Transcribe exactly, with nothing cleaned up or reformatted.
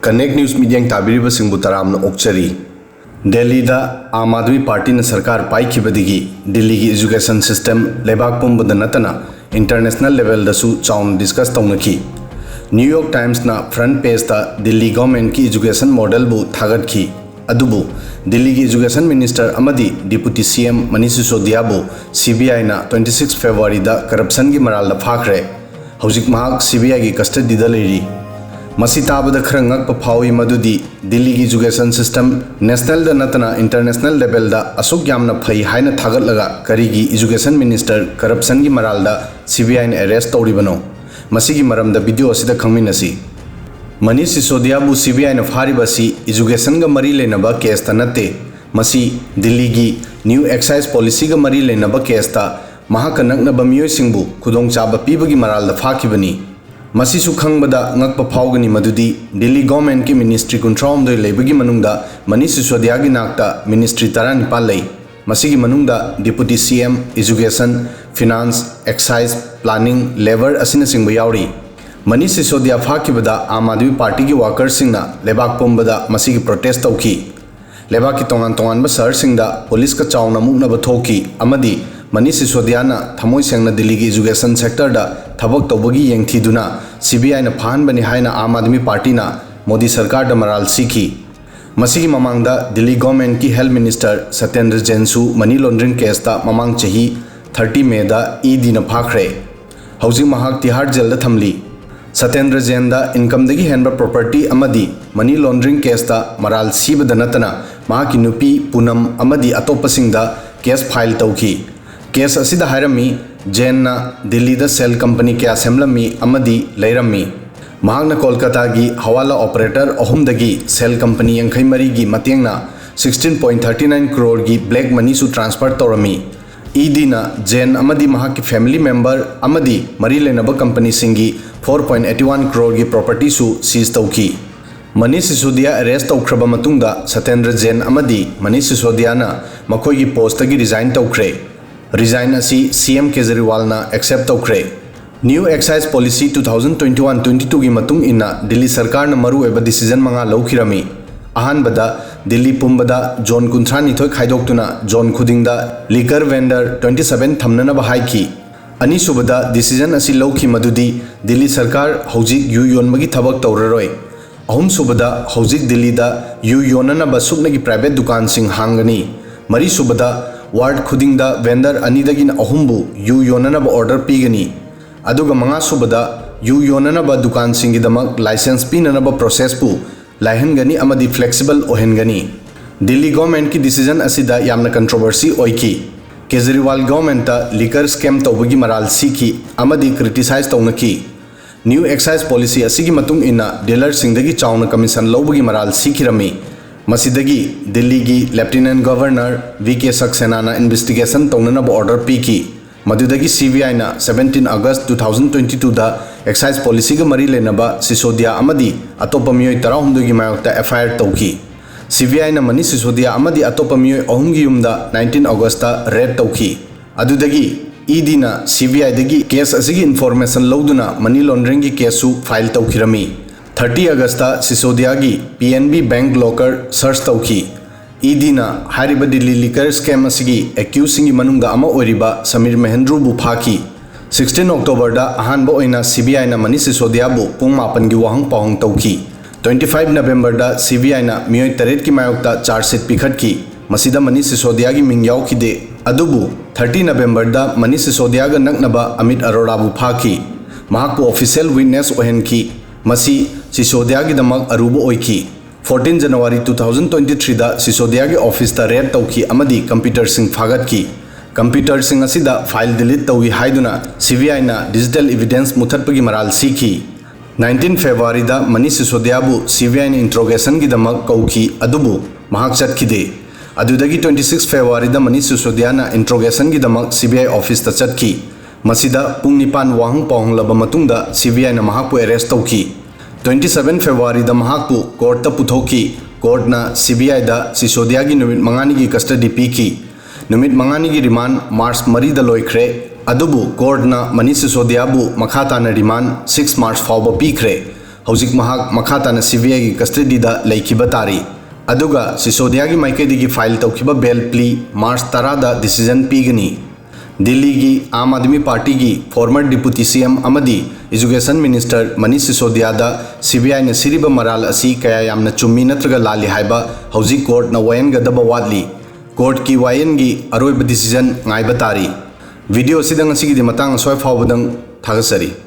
Connect News ꯃꯤꯠꯌꯦꯡ ꯇꯥꯕꯤꯔꯤꯕꯁꯤꯡꯕꯨ ꯇꯔꯥꯝꯅ ꯑꯣꯛꯆꯔꯤ꯫ ꯗꯦꯜꯂꯤꯗ ꯑꯥꯝ ꯑꯥꯗꯃꯤ ꯄꯥꯔꯇꯤꯅ ꯁꯔꯀꯥꯔ ꯄꯥꯏꯈꯤꯕꯗꯒꯤ ꯗꯤꯜꯂꯤꯒꯤ education system ꯂꯩꯕꯥꯛ ꯄꯨꯝꯕꯗ ꯅꯠꯇꯅ international levelꯗꯁꯨ ꯆꯥꯎꯅ discuss ꯇꯧꯅꯈꯤ꯫ New York Timesꯅ front pageꯇ Delhi governmentꯀꯤ education modelꯕꯨ ꯊꯥꯒꯠꯈꯤ꯫ ꯑꯗꯨꯕꯨ ꯗꯤꯜꯂꯤꯒꯤ education minister ꯑꯃꯗꯤ deputy C M Manish ꯁꯤꯁꯣꯗꯤꯌꯥꯕꯨ C B Iꯅ twenty six Februaryꯗ corruptionꯒꯤ ꯃꯔꯥꯜꯗ ꯐꯥꯈ꯭ꯔꯦ꯫ ꯍꯧꯖꯤꯛ ꯃꯍꯥꯛ C B Iꯒꯤ custodyꯗ ꯂꯩꯔꯤ꯫ ꯃꯁꯤ ꯇꯥꯕꯗ ꯈꯔ ꯉꯛꯄ ꯐꯥꯎꯏ ꯃꯗꯨꯗꯤ ꯗꯤꯜꯂꯤꯒꯤ education system nationalꯗ ꯅꯠꯇꯅ international levelꯗ ꯑꯁꯨꯛ ꯌꯥꯝꯅ ꯐꯩ ꯍꯥꯏꯅ ꯊꯥꯒꯠꯂꯒ ꯀꯔꯤꯒꯤ education minister corruptionꯒꯤ ꯃꯔꯥꯜꯗ C B Iꯅ arrest ꯇꯧꯔꯤꯕꯅꯣ? ꯃꯁꯤꯒꯤ ꯃꯔꯝꯗ video ꯑꯁꯤꯗ ꯈꯪꯃꯤꯟꯅꯁꯤ꯫ ꯃꯅꯤꯁ ꯁꯤꯁꯣꯗꯤꯌꯥꯕꯨ C B Iꯅ ꯐꯥꯔꯤꯕ ꯑꯁꯤ educationꯒ ꯃꯔꯤ ꯂꯩꯅꯕ caseꯇ ꯅꯠꯇꯦ꯫ ꯃꯁꯤ ꯗꯤꯜꯂꯤꯒꯤ new excise policyꯒ ꯃꯔꯤ ꯂꯩꯅꯕ caseꯇ ꯃꯍꯥꯛꯀ ꯅꯛꯅꯕ ꯃꯤꯑꯣꯏꯁꯤꯡꯕꯨ ꯈꯨꯗꯣꯡꯆꯥꯕ ꯄꯤꯕꯒꯤ ꯃꯔꯥꯜꯗ ꯐꯥꯈꯤꯕꯅꯤ꯫ ꯃꯁꯤꯁꯨ ꯈꯪꯕꯗ ꯉꯛꯄ ꯐꯥꯎꯒꯅꯤ ꯃꯗꯨꯗꯤ ꯗꯤꯜꯂꯤ governmentꯀꯤ ministry ꯀꯨꯟꯊ꯭ꯔꯥꯍꯨꯝꯗꯣꯏ ꯂꯩꯕꯒꯤ ꯃꯅꯨꯡꯗ ꯃꯅꯤꯁ ꯁꯤꯁꯣꯗꯤꯌꯥꯒꯤ ꯅꯥꯛꯇ ministry ꯇꯔꯥꯅꯤꯄꯥꯜ ꯂꯩ꯫ ꯃꯁꯤꯒꯤ ꯃꯅꯨꯡꯗ deputy C M, education, finance, excise, planning, labour ꯑꯁꯤꯅꯆꯤꯡꯕ ꯌꯥꯎꯔꯤ꯫ ꯃꯅꯤꯁ ꯁꯤꯁꯣꯗꯤꯌꯥ ꯐꯥꯈꯤꯕꯗ ꯑꯥꯝ ꯑꯥꯗꯃꯤ ꯄꯥꯔꯇꯤꯒꯤ workerꯁꯤꯡꯅ ꯂꯩꯕꯥꯛ ꯄꯨꯝꯕꯗ ꯃꯁꯤꯒꯤ protest ꯇꯧꯈꯤ꯫ ꯂꯩꯕꯥꯛꯀꯤ ꯇꯣꯉꯥꯟ ꯇꯣꯉꯥꯟꯕ ꯁꯍꯔꯁꯤꯡꯗ ꯄꯨꯂꯤꯁꯀ ꯆꯥꯎꯅ ꯃꯨꯛꯅꯕ ꯊꯣꯛꯈꯤ ꯑꯃꯗꯤ ꯃꯅꯤꯁ ꯁꯤꯁꯣꯗꯤꯌꯥꯅ ꯊꯃꯣꯏ ꯁꯦꯡꯅ ꯗꯤꯜꯂꯤꯒꯤ education sectorꯗ ꯊꯕꯛ ꯇꯧꯕꯒꯤ ꯌꯦꯡꯊꯤꯗꯨꯅ C B Iꯅ ꯐꯥꯍꯟꯕꯅꯤ ꯍꯥꯏꯅ ꯑꯥꯝ ꯑꯥꯗꯃꯤ ꯄꯥꯔꯇꯤꯅ ꯃꯣꯗꯤ ꯁꯔꯀꯥꯔꯗ ꯃꯔꯥꯜ ꯁꯤꯈꯤ꯫ ꯃꯁꯤꯒꯤ ꯃꯃꯥꯡꯗ Delhi governmentꯀꯤ health minister ꯁꯇꯦꯟꯗ꯭ꯔ ꯖꯦꯟꯁꯨ money laundering caseꯇ ꯃꯃꯥꯡ ꯆꯍꯤ thirty Mayꯗ EDꯅ ꯐꯥꯈ꯭ꯔꯦ꯫ ꯍꯧꯖꯤꯛ ꯃꯍꯥꯛ ꯇꯤꯍꯥꯔ jailꯗ ꯊꯝꯂꯤ꯫ ꯁꯇꯦꯟꯗ꯭ꯔ ꯖꯦꯟꯗ incomeꯗꯒꯤ ꯍꯦꯟꯕ property ꯑꯃꯗꯤ money laundering caseꯇ ꯃꯔꯥꯜ ꯁꯤꯕꯗ ꯅꯠꯇꯅ ꯃꯍꯥꯛꯀꯤ ꯅꯨꯄꯤ ꯄꯨꯅꯝ ꯑꯃꯗꯤ ꯑꯇꯣꯞꯄꯁꯤꯡꯗ case file ꯇꯧꯈꯤ꯫ Case ꯑꯁꯤꯗ ꯍꯥꯏꯔꯝꯃꯤ, ꯖꯦꯟꯅ ꯗꯤꯜꯂꯤꯗ shell company ꯀꯌꯥ ꯁꯦꯝꯂꯝꯃꯤ ꯑꯃꯗꯤ ꯂꯩꯔꯝꯃꯤ꯫ ꯃꯍꯥꯛꯅ ꯀꯣꯜꯀꯇꯥꯒꯤ ꯍꯋꯥꯂꯥ operator ꯑꯍꯨꯝꯗꯒꯤ shell company ꯌꯥꯡꯈꯩ ꯃꯔꯤꯒꯤ ꯃꯇꯦꯡꯅ sixteen point thirty nine croreꯒꯤ black moneyꯁꯨ transfer ꯇꯧꯔꯝꯃꯤ꯫ EDꯅ ꯖꯦꯟ ꯑꯃꯗꯤ ꯃꯍꯥꯛꯀꯤ family member ꯑꯃꯗꯤ ꯃꯔꯤ ꯂꯩꯅꯕ companyꯁꯤꯡꯒꯤ four point eighty one croreꯒꯤ propertyꯁꯨ seize ꯇꯧꯈꯤ꯫ ꯃꯅꯤꯁ ꯁꯤꯁꯣꯗꯤꯌꯥ arrest ꯇꯧꯈ꯭ꯔꯕ ꯃꯇꯨꯡꯗ ꯁꯇꯦꯟꯗ꯭ꯔ ꯖꯦꯟ ꯑꯃꯗꯤ ꯃꯅꯤꯁ ꯁꯤꯁꯣꯗꯤꯌꯥꯅ ꯃꯈꯣꯏꯒꯤ postꯇꯒꯤ resign ꯇꯧꯈ꯭ꯔꯦ꯫ Resign ꯑꯁꯤ C M ꯀꯦꯖꯔꯤꯋꯥꯜꯅ accept ꯇꯧꯈ꯭ꯔꯦ꯫ New Excise Policy two thousand twenty-one twenty-two ꯒꯤ ꯃꯇꯨꯡ ꯏꯟꯅ ꯗꯤꯜꯂꯤ ꯁꯔꯀꯥꯔꯅ ꯃꯔꯨꯑꯣꯏꯕ decision ꯃꯉꯥ ꯂꯧꯈꯤꯔꯝꯃꯤ꯫ ꯑꯍꯥꯟꯕꯗ, ꯗꯤꯜꯂꯤ ꯄꯨꯝꯕꯗ zone ꯀꯨꯟꯊ꯭ꯔꯥ ꯅꯤꯊꯣꯏ ꯈꯥꯏꯗꯣꯛꯇꯨꯅ zone ꯈꯨꯗꯤꯡꯗ liquor vendor twenty seven ꯊꯝꯅꯅꯕ ꯍꯥꯏꯈꯤ꯫ ꯑꯅꯤꯁꯨꯕꯗ, decision ꯑꯁꯤ ꯂꯧꯈꯤ ꯃꯗꯨꯗꯤ ꯗꯤꯜꯂꯤ ꯁꯔꯀꯥꯔ ꯍꯧꯖꯤꯛ ꯌꯨ ꯌꯣꯟꯕꯒꯤ ꯊꯕꯛ ꯇꯧꯔꯔꯣꯏ꯫ ꯑꯍꯨꯝꯁꯨꯕꯗ, ꯍꯧꯖꯤꯛ ꯗꯤꯜꯂꯤꯗ ꯌꯨ ꯌꯣꯟꯅꯅꯕ ꯁꯨꯞꯅꯒꯤ private ꯗꯨꯀꯥꯟꯁꯤꯡ ꯍꯥꯡꯒꯅꯤ꯫ ꯃꯔꯤꯁꯨꯕꯗ, ward ꯈꯨꯗꯤꯡꯗ vendor ꯑꯅꯤꯗꯒꯤꯅ ꯑꯍꯨꯝꯕꯨ ꯌꯨ ꯌꯣꯟꯅꯅꯕ order ꯄꯤꯒꯅꯤ꯫ ꯑꯗꯨꯒ ꯃꯉꯥꯁꯨꯕꯗ, ꯌꯨ ꯌꯣꯟꯅꯅꯕ ꯗꯨꯀꯥꯟꯁꯤꯡꯒꯤꯗꯃꯛ license ꯄꯤꯅꯅꯕ processꯄꯨ ꯂꯥꯏꯍꯟꯒꯅꯤ ꯑꯃꯗꯤ flexible ꯑꯣꯏꯍꯟꯒꯅꯤ꯫ ꯗꯤꯜꯂꯤ governmentꯀꯤ decision ꯑꯁꯤꯗ ꯌꯥꯝꯅ controversy ꯑꯣꯏꯈꯤ꯫ ꯀꯦꯖꯔꯤꯋꯥꯜ governmentꯇ liquor scam ꯇꯧꯕꯒꯤ ꯃꯔꯥꯜ ꯁꯤꯈꯤ ꯑꯃꯗꯤ criticize ꯇꯧꯅꯈꯤ꯫ New Excise Policy ꯑꯁꯤꯒꯤ ꯃꯇꯨꯡ ꯏꯟꯅ dealerꯁꯤꯡꯗꯒꯤ ꯆꯥꯎꯅ commission ꯂꯧꯕꯒꯤ ꯃꯔꯥꯜ ꯁꯤꯈꯤꯔꯝꯃꯤ꯫ ꯃꯁꯤꯗꯒꯤ ꯗꯤꯜꯂꯤꯒꯤ Lieutenant Governor V K ꯁꯛꯁꯦꯅꯥꯅ investigation ꯇꯧꯅꯅꯕ order ꯄꯤꯈꯤ꯫ ꯃꯗꯨꯗꯒꯤ C B Iꯅ seventeen August two thousand twenty twoꯗ excise policyꯒ ꯃꯔꯤ ꯂꯩꯅꯕ ꯁꯤꯁꯣꯗꯤꯌꯥ ꯑꯃꯗꯤ ꯑꯇꯣꯞꯄ ꯃꯤꯑꯣꯏ ꯇꯔꯥꯍꯨꯝꯗꯣꯏꯒꯤ ꯃꯥꯌꯣꯛꯇ F I R ꯇꯧꯈꯤ꯫ C B Iꯅ ꯃꯅꯤꯁ ꯁꯤꯁꯣꯗꯤꯌꯥ ꯑꯃꯗꯤ ꯑꯇꯣꯞꯄ ꯃꯤꯑꯣꯏ ꯑꯍꯨꯝꯒꯤ ꯌꯨꯝꯗ nineteen Augustꯇ raid ꯇꯧꯈꯤ꯫ ꯑꯗꯨꯗꯒꯤ EDꯅ C B Iꯗꯒꯤ case ꯑꯁꯤꯒꯤ information ꯂꯧꯗꯨꯅ money launderingꯒꯤ caseꯁꯨ file ꯇꯧꯈꯤꯔꯝꯃꯤ꯫ Thirty Augustꯇ ꯁꯤꯁꯣꯗꯤꯌꯥꯒꯤ P N B bank locker search ꯇꯧꯈꯤ꯫ EDꯅ ꯍꯥꯏꯔꯤꯕ ꯗꯤꯜꯂꯤ liquor scam ꯑꯁꯤꯒꯤ accusedꯁꯤꯡꯒꯤ ꯃꯅꯨꯡꯗ ꯑꯃ ꯑꯣꯏꯔꯤꯕ ꯁꯃꯤꯔ ꯃꯍꯦꯟꯗ꯭ꯔꯨꯕꯨ ꯐꯥꯈꯤ꯫ Sixteen Octoberꯗ ꯑꯍꯥꯟꯕ ꯑꯣꯏꯅ C B Iꯅ ꯃꯅꯤꯁ ꯁꯤꯁꯣꯗꯤꯌꯥꯕꯨ ꯄꯨꯡ ꯃꯥꯄꯟꯒꯤ ꯋꯥꯍꯪ ꯄꯥꯎꯍꯪ ꯇꯧꯈꯤ꯫ Twenty five Novemberꯗ C B Iꯅ ꯃꯤꯑꯣꯏ ꯇꯔꯦꯠꯀꯤ ꯃꯥꯌꯣꯛꯇ charge sheet ꯄꯤꯈꯠꯈꯤ꯫ ꯃꯁꯤꯗ ꯃꯅꯤꯁ ꯁꯤꯁꯣꯗꯤꯌꯥꯒꯤ ꯃꯤꯡ ꯌꯥꯎꯈꯤꯗꯦ꯫ ꯑꯗꯨꯕꯨ thirty Novemberꯗ ꯃꯅꯤꯁ ꯁꯤꯁꯣꯗꯤꯌꯥꯒ ꯅꯛꯅꯕ ꯑꯃꯤꯠ ꯑꯔꯣꯔꯥꯕꯨ ꯐꯥꯈꯤ꯫ ꯃꯍꯥꯛꯄꯨ official witness ꯑꯣꯏꯍꯟꯈꯤ꯫ ꯃꯁꯤ ꯁꯤꯁꯣꯗꯤꯌꯥꯒꯤꯗꯃꯛ ꯑꯔꯨꯕ ꯑꯣꯏꯈꯤ꯫ Fourteen January two thousand twenty threeꯗ ꯁꯤꯁꯣꯗꯤꯌꯥꯒꯤ officeꯇ raid ꯇꯧꯈꯤ ꯑꯃꯗꯤ computerꯁꯤꯡ ꯐꯥꯒꯠꯈꯤ꯫ Computerꯁꯤꯡ ꯑꯁꯤꯗ file delete ꯇꯧꯏ ꯍꯥꯏꯗꯨꯅ C B Iꯅ digital evidence ꯃꯨꯊꯠꯄꯒꯤ ꯃꯔꯥꯜ ꯁꯤꯈꯤ꯫ Nineteen Februaryꯗ ꯃꯅꯤꯁ ꯁꯤꯁꯣꯗꯤꯌꯥꯕꯨ C B Iꯅ interrogationꯒꯤꯗꯃꯛ ꯀꯧꯈꯤ, ꯑꯗꯨꯕꯨ ꯃꯍꯥꯛ ꯆꯠꯈꯤꯗꯦ꯫ ꯑꯗꯨꯗꯒꯤ twenty six Februaryꯗ Manish ꯁꯤꯁꯣꯗꯤꯌꯥꯅ interrogationꯒꯤꯗꯃꯛ C B I officeꯇ ꯆꯠꯈꯤ꯫ ꯃꯁꯤꯗ ꯄꯨꯡ ꯅꯤꯄꯥꯟ ꯋꯥꯍꯪ ꯄꯥꯎꯍꯪꯂꯕ ꯃꯇꯨꯡꯗ C B Iꯅ ꯃꯍꯥꯛꯄꯨ arrest ꯇꯧꯈꯤ꯫ Twenty seven Februaryꯗ ꯃꯍꯥꯛꯄꯨ courtꯇ ꯄꯨꯊꯣꯛꯈꯤ꯫ Courtꯅ C B Iꯗ ꯁꯤꯁꯣꯗꯤꯌꯥꯒꯤ ꯅꯨꯃꯤꯠ ꯃꯉꯥꯅꯤꯒꯤ custody ꯄꯤꯈꯤ꯫ ꯅꯨꯃꯤꯠ ꯃꯉꯥꯅꯤꯒꯤ remand March ꯃꯔꯤꯗ ꯂꯣꯏꯈ꯭ꯔꯦ꯫ ꯑꯗꯨꯕꯨ ꯀꯣꯔꯠꯅ ꯃꯅꯤꯁ ꯁꯤꯁꯣꯗꯤꯌꯥꯕꯨ ꯃꯈꯥ ꯇꯥꯅ ꯔꯤꯃꯥꯟ ꯁꯤꯛꯁ ꯃꯥꯔꯆ ꯐꯥꯎꯕ ꯄꯤꯈ꯭ꯔꯦ꯫ ꯍꯧꯖꯤꯛ ꯃꯍꯥꯛ ꯃꯈꯥ ꯇꯥꯅ ꯁꯤꯕꯤꯑꯥꯏꯒꯤ ꯀꯁꯇꯗꯤꯗ ꯂꯩꯈꯤꯕ ꯇꯥꯔꯤ꯫ ꯑꯗꯨꯒ ꯁꯤꯁꯣꯗꯤꯌꯥꯒꯤ ꯃꯥꯏꯀꯩꯗꯒꯤ ꯐꯥꯏꯜ ꯇꯧꯈꯤꯕ ꯕꯦꯜ ꯄ꯭ꯂꯤ ꯃꯥꯔꯆ ꯇꯔꯥꯗ ꯗꯤꯁꯤꯖꯟ ꯄꯤꯒꯅꯤ꯫ ꯗꯤꯜꯂꯤꯒꯤ ꯑꯥꯝ ꯑꯥꯗꯃꯤ ꯄꯥꯔꯇꯤꯒꯤ ꯐꯣꯔꯃꯔ ꯗꯤꯄꯨꯇꯤ ꯁꯤ ꯑꯦꯝ ꯑꯃꯗꯤ ꯏꯖꯨꯀꯦꯁꯟ ꯃꯤꯅꯤꯁꯇꯔ ꯃꯅꯤꯁ ꯁꯤꯁꯣꯗꯤꯌꯥꯗ ꯁꯤꯕꯤꯑꯥꯏꯅ ꯁꯤꯔꯤꯕ ꯃꯔꯥꯜ ꯑꯁꯤ ꯀꯌꯥ ꯌꯥꯝꯅ ꯆꯨꯝꯃꯤ ꯅꯠꯇ꯭ꯔꯒ ꯂꯥꯜꯂꯤ ꯍꯥꯏꯕ ꯍꯧꯖꯤꯛ ꯀꯣꯔꯠꯅ ꯋꯥꯌꯦꯟꯒꯗꯕ ꯋꯥꯠꯂꯤ꯫ ꯀꯣꯔꯠꯀꯤ ꯋꯥꯌꯦꯟꯒꯤ ꯑꯔꯣꯏꯕ ꯗꯤꯁꯤꯖꯟ ꯉꯥꯏꯕ ꯇꯥꯔꯤ꯫ ꯚꯤꯗꯤꯑꯣ ꯑꯁꯤꯗ ꯉꯁꯤꯒꯤꯗꯤ ꯃꯇꯥꯡ ꯑꯁ꯭ꯋꯥꯏ ꯐꯥꯎꯕꯗꯪ꯫ ꯊꯥꯒꯠꯆꯔꯤ꯫